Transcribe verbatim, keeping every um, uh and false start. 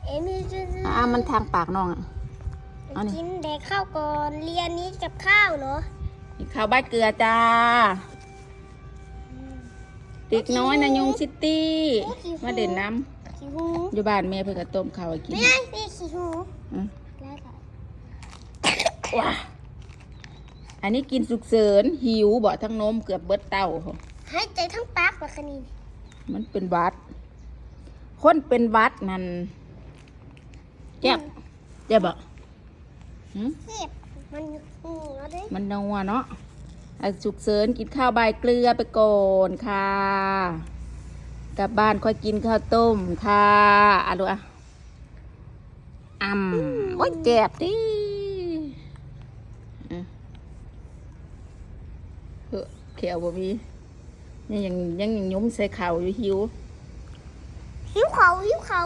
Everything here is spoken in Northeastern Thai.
เอ็มมีจุด อ่ามันทางปากน้องอ่ะ เอานี่ กินแดกข้าวก่อน เรียนนี้กับข้าวเหรอ กินข้าวบ่ายเกลือจ้า เด็กน้อยนายงซิตี้ มาเด่นน้ำ ขี้หู อยู่บ้านแม่เพิ่นก็ต้มข้าวให้กิน ไม่ได้นี่ขี้หู อืม แล้วก็ ว้าอันนี้กินสุกเสริญ หิวบ่ ทั้งนมเกือบเบิดเต้า หายใจทั้งปากปากคณี มันเป็นหวัด คนเป็นหวัดนั่นเจ็บ เจ็บบ่หืม เจ็บมันหัวเลย มันนัวเนาะ อ่ะสุกเสริญกินข้าวบ่ายเกลือไปก่อนค่ะ กลับบ้านค่อยกินข้าวต้มค่ะ อ่ะดูอ่ะ อ่ำ โอ๊ย แจบดิอ่ะเฮ้อแขวบ่มี ยังยังยังยุ้มใส่เข่าอยู่ หิว หิวเขาหิวเขา